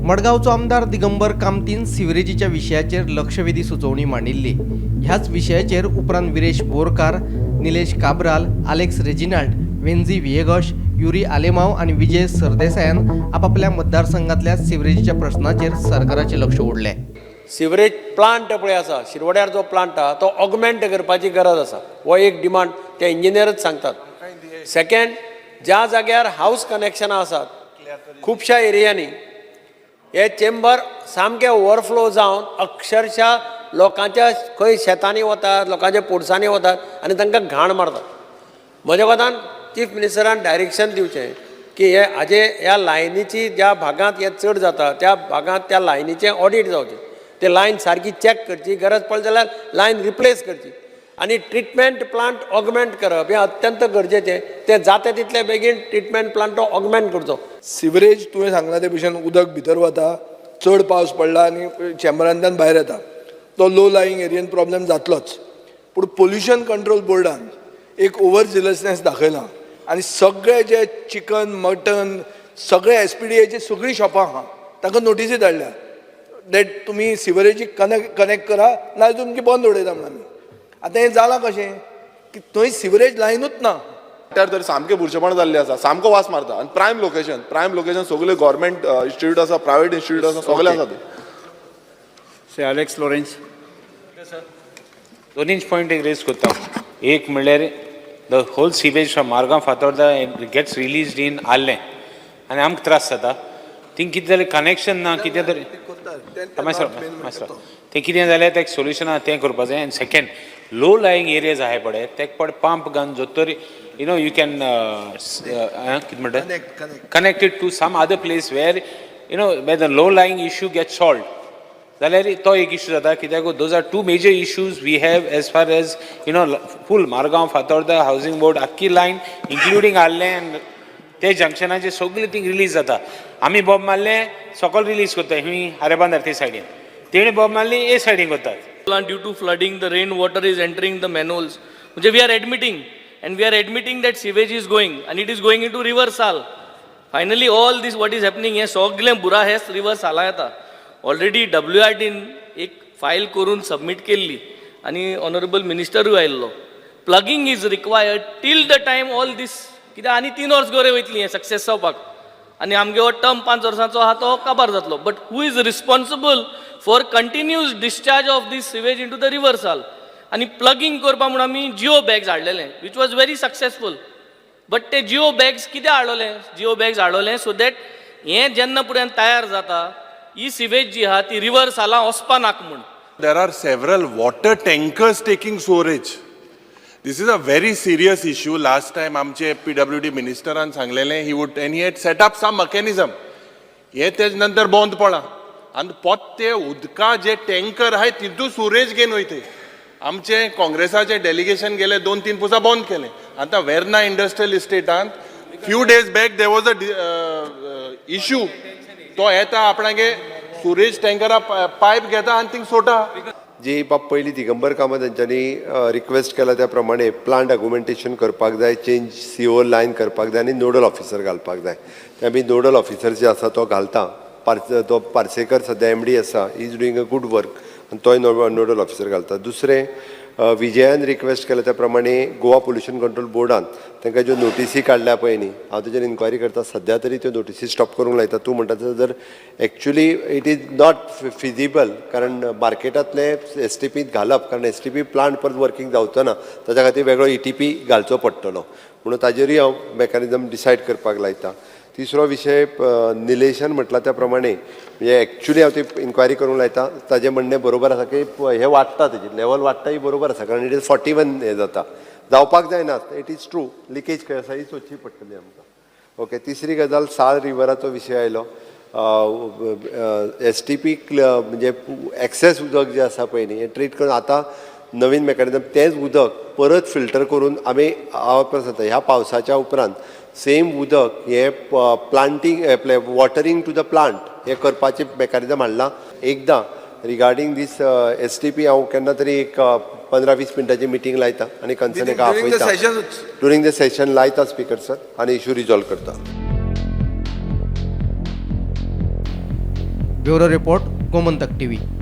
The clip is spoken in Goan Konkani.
मडगांवचो आमदार दिगंबर कामतीन सिवरेजीच्या विशयाचेर लक्षवेधी सुचोवणी मांडिल्ली. ह्याच विशयाचेर उपरांत विरेश बोरकार, निलेश काब्राल, आलेक्स रेजिनाल्ड, वेन्झी व्हिएगश, युरी आलेमाव आनी विजय सरदेसायान आपापल्या मतदारसंघातल्या सिवरेजीच्या प्रश्नाचेर सरकाराचें लक्ष ओडलें. सिवरेज प्लांट पळय आसा, शिरवड्यार जो प्लांट आहा तो ऑगमेंट करपाची गरज आसा. हो एक डिमांड ते इंजिनियरच सांगतात. सेकंड, ज्या जाग्यार हावस कनेक्शनां आसात खुबश्या एरियांनी, हे चेंबर सामके ओवरफ्लो जावन अक्षरशा लोकांच्या खंय शेतांनी वतात, लोकांच्या पोरसांनी वतात आनी तांकां घाण मारतात. म्हज्या कोतान चीफ मिनिस्टरान डायरेक्शन दिवचें की हे हाजे ह्या लायनीची ज्या भागांत हें चड जाता त्या भागांत त्या लायनीचें ऑडीट जावचें, ते लायन सारकी चॅक करची, गरज पडली जाल्यार लायन रिप्लेस करची आनी ट्रिटमेंट प्लांट ऑगमेंट करप हें अत्यंत गरजेचें. तें जाता तितले बेगीन ट्रिटमेंट प्लांट ऑगमेंट करचो. सिवरेज तुवें सांगला ते भशेन उदक भितर वता, चड पावस पडला आनी चेंबरांतल्यान भायर येता, तो लो लाईंग एरियन प्रॉब्लेम जातलोच. पूण पोल्युशन कंट्रोल बोर्डान एक ओवर झिलसनेस दाखयलां आनी सगळे जे चिकन मटन सगळे एसपीडीएची सगळीं शॉपां आहा तांकां नोटिसी धाडल्या that तुमी सिवरेजीक कनेक्ट करा, नाजाल्यार तुमची बंद उडयता म्हणून आमी. आतां हें जालां कशें की थंय सिवरेज लायनूच ना. वाट्यार तर सामकें बुरशेपण जाल्लें आसा, सामको वास मारता आनी प्रायम लोकेशन, प्रायम लोकेशन, सगळे गव्हर्मेंट इन्स्टिट्यूट आसा, प्रायवेट इन्स्टिट्यूट आसा, सगळे आसा थंय. Shri Alex Lawrence. दोनीच पॉयंट एक रेज करता. एक म्हणल्यार the whole sewage from Margao, Fatorda gets released in Arlem आनी आमकां त्रास जाता. थिंग कितें जालें, कनेक्शन ना कितें तरी. मातसो मातसो तें कितें जालें, तें सोल्युशन आहा तें करपा जाय. आनी सेकंड, लो लायिंग एरियाज आहाय पळय, तेक पड पंप घालून जो तर you know you can कितें म्हणटा, connected to some other place where you know where the low lying issue get solved जाल्यार तो एक इशू जाता. कित्याक those are two major issues we have as far as you know full Margao, Fatorda housing board आख्खी लायन इन्क्लुडींग आर्लें आनी ते जंक्शनाचे सगळे थिंग रिलीज जाता. आमी बॉम्ब मारले सकल रिलीज करता ही हारेबांदार ते सायडीन, तेणी बॉम्ब मारली ए सायडीन करतात. Due to flooding, the rain water is entering the manholes. म्हणजे we are admitting and we are admitting that sewage is going and it is going into river Sal. Finally, all this what is happening, हे सगळें बुरा हेच रिवर साला येता. ऑलरेडी डब्ल्यू आर डीन एक फायल करून सबमीट केल्ली आनी ऑनरेबल मिनिस्टरूय आयिल्लो. Plugging is required till the time all this, कित्याक आनी 3 वर्स गोरे वयतली हें सक्सेस जावपाक आनी आमगे हो टर्म 5 वर्सांचो आहा तो काबार जातलो. But who is responsible for continuous discharge of this sewage into the river Sal? आनी प्लगींग करपा म्हूण आमी जिओ बॅग्स हाडलेले, which was very successful, but ते जिओ बॅग्स कित्याक हाडवले? जिओ बॅग्स हाडवले सो that हें जेन्ना पर्यंत तयार जाता, ही सिवेज जी आहा ती रिवर सालां वचपा नाका म्हूण. There are several water tankers taking sewerage. This is a very serious issue. Last time आमचे PWD मिनिस्टरान सांगलेलें he would and he had set up some mechanism. हे तेज नंतर बंद पडला आनी पोत्ते उदका जे टँकर आहाय तितू सुरेज घेवन वयते. आमचे काँग्रेसाचे डेलिगेशन गेले, दोन तीन पुसा बंद केले. आतां वेर्ना इंडस्ट्रियल इस्टेटांत few days back there was a issue. तो येता, आपणागे सुरेज टँकरा पायप घेता आनी थिंग सोडटा. जी बाब पयली दिगंबर कामत हांच्यांनी रिक्वेस्ट केला त्या प्रमाणे प्लांट ऑगुमेंटेशन करपाक जाय, चेंज सीओ लायन करपाक जाय आनी नोडल ऑफिसर घालपाक जाय. ते आमी नोडल ऑफिसर जे आसा तो घालता. तो पार्सेकर सद्या एमडी आसा, is doing a good work आनी तोय नोडल ऑफिसर घालता. दुसरें, विजयान रिक्वेस्ट केल्या त्या प्रमाणे गोवा पोल्युशन कंट्रोल बोर्डान तांकां ज्यो नोटिसी काडल्या पळय न्ही, हांव तेजेर इन्क्वायरी करता. सद्या तरी त्यो नोटिसी स्टॉप करूंक लायता. तूं म्हणटा तशें जर actually it is not feasible, कारण मार्केटांतले एसटीपींत घालप, कारण एसटीपी प्लांट परत वर्किंग जावचो ना, ताच्या खातीर वेगळो ईटीपी घालचो पडटलो, म्हणून ताजेरूय हांव मेकॅनिजम डिसायड करपाक लायता. तिसरो विशय, निलेशन म्हटला त्या प्रमाणे म्हणजे एक्चुली हांव ती इन्क्वायरी करूंक लायता. ताजें म्हणणें बरोबर आसा की हें वाडटा, तेजी लेवल वाडटा ही बरोबर आसा, कारण it is 41 हें जाता, जावपाक जायना. It is true, leakage खंय आसा ही सोदची पडटली आमकां. ओके, तिसरी गजाल, साळ रिवराचो विशय आयलो. एसटीपी म्हणजे एक्सेस उदक जें आसा पळय न्ही, हें ट्रीट करून आतां नवीन मेकॅनिजम, तेंच उदक परत फिल्टर करून आमी, हांव सांगता, ह्या पावसाच्या उपरांत सेम उदक हें planting, watering to the plant हें करपाचें मेकॅनिजम हाडलां. एकदां रिगार्डींग दीस एसटीपी हांव केन्ना तरी एक 15-20 मिनटांची मिटींग लायता आनी कन्सर्न एका During the आपयता. Session. During the session लायता स्पीकर सर आनी इशू रिजॉल्व करता. Bureau report, Gomantak TV.